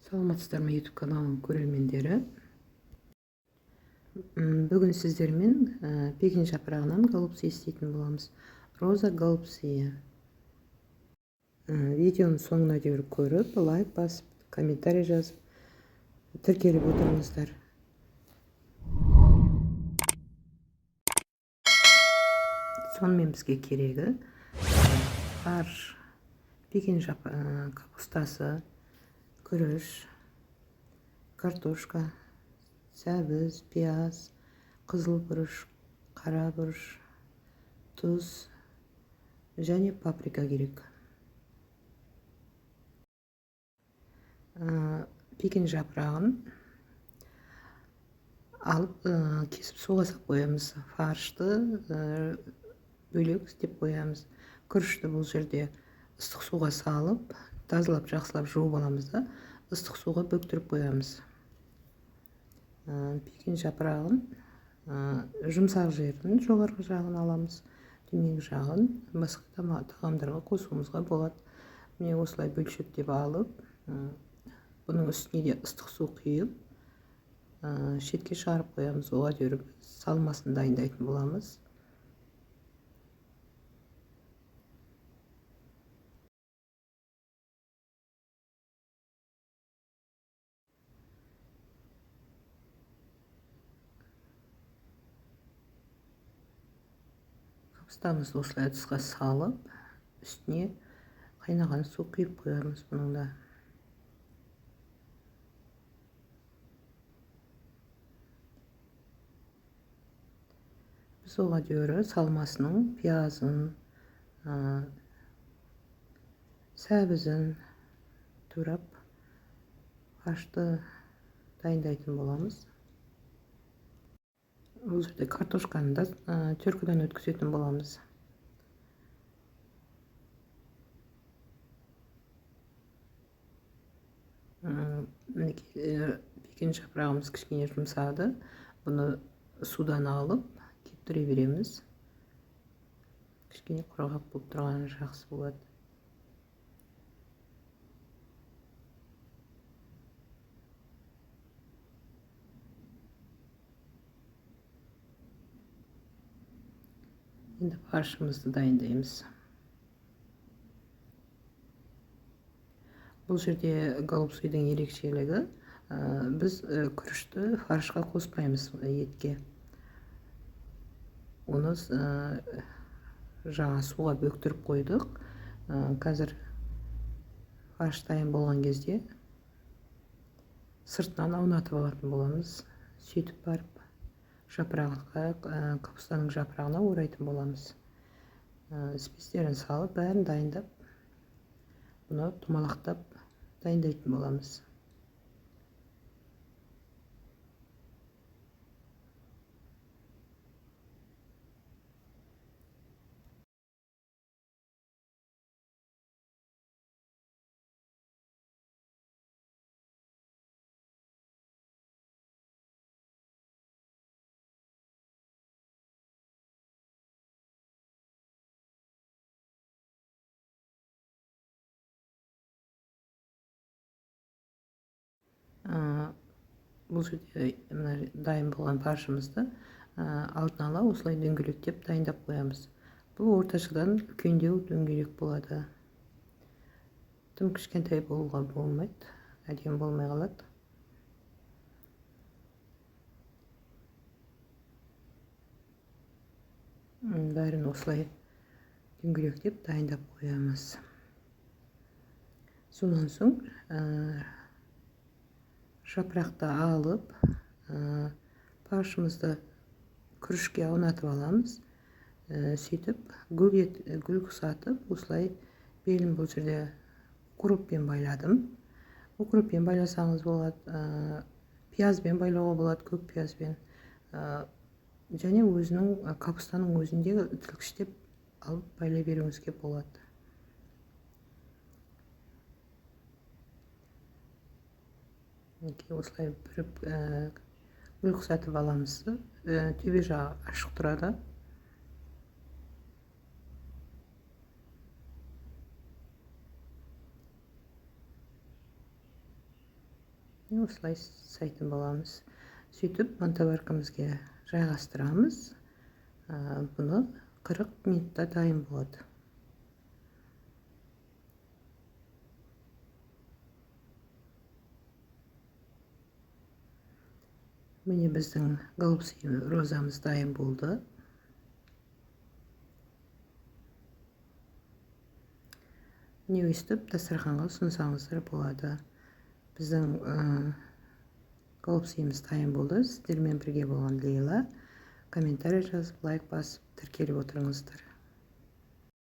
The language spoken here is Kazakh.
Саламатсыздар ма, YouTube каналының көрермендері. Бүгін сіздермен пекин жапырағынан голубцы істейтін боламыз. Роза голубцы. Видеоның соңына дейін көріп, лайк басып, комментарий жазып, тіркеліп отырыңыздар. Сонымен бізге керегі фарш, пекин капустасы, күріш, картошка, сәбіз, пияз, қызыл бұрыш, қара бұрыш, тұз және паприка керек. Пекин жапырағын алып, кесіп суға салып қоямыз. Фаршты бөлек істеп қоямыз. Күрішті бұл жерде ыстық суға салып, тазалап, жақсылап жуып аламыз да, ыстық суға бөктіріп қоямыз. Пекин жапырағын жұмсақ жерін, жоғарғы жағын аламыз, төменгі жағын басқа тағамдарға қосуымызға болады. Міне, осылай бөлшектеп алып, бұның үстіне де ыстық су құйып, шетке шығарып қоямыз. Оға дейін салмасын дайындайтын боламыз. Капустамызды осылай ыдысқа салып, үстіне қайнаған су құйып қоямыз бұның да. Біз оға дейін салмасының пиязын, сәбізін турап, фаршты дайындайтын боламыз. Бұл жерде картошканы да теркадан өткізетін боламыз. Мінекей, пекин жапырағымыз кішкене жұмсады. Бұны судан алып, кептіре береміз. Кішкене құрғақ болып тұрғаны жақсы болады. Енді фаршымызды дайындаймыз. Бұл жерде голубцыдың ерекшелігі, біз күрішті фаршқа қоспаймыз етке. Оны жаңа суға бөктіріп қойдық. Қазір фарш дайын болған кезде сыртынан аунатып алатын боламыз. Сөйтіп барып жапырағына, капустаның жапырағына орайтын боламыз. Спецтерін салып, бәрін дайындап, бұны домалақтап дайындайтын боламыз. Бұл жерде мына дайын болған фаршымызды алдын ала осылай дөңгелектеп дайындап қоямыз. Бұл орташадан үлкендеу дөңгелек болады. Тым кішкентай болуға болмайды, әдемі болмай қалады. Бәрін осылай дөңгелектеп дайындап қоямыз. Сонан соң жапырақты алып, фаршымызды күрішке аунатып аламыз. Сөйтіп гүл ұқсатып, осылай белін бұл жерде укроппен байладым. Укроппен байласаңыз болады, пиязбен байлауға болады, көк пиязбен. Және өзінің капустаның өзінде тілкіштеп алып байлай беруіңізге болады. Мінекей, осылай бүріп, гүл ұқсатып аламыз. Төбе жағы ашық тұрады. Осылай сайтын боламыз. Сөйтіп мантоваркамызге жайғастырамыз. Бұны 40 минутта дайын болады. Міне, біздің голубцы розамыз дайын болды. Міне, өйстіп дастарханға ұсынсаңыздар болады. Біздің голубцымыз дайын болды. Сіздермен бірге болған Лейла. Комментарий жазып, лайк басып, тіркеліп отырыңыздар.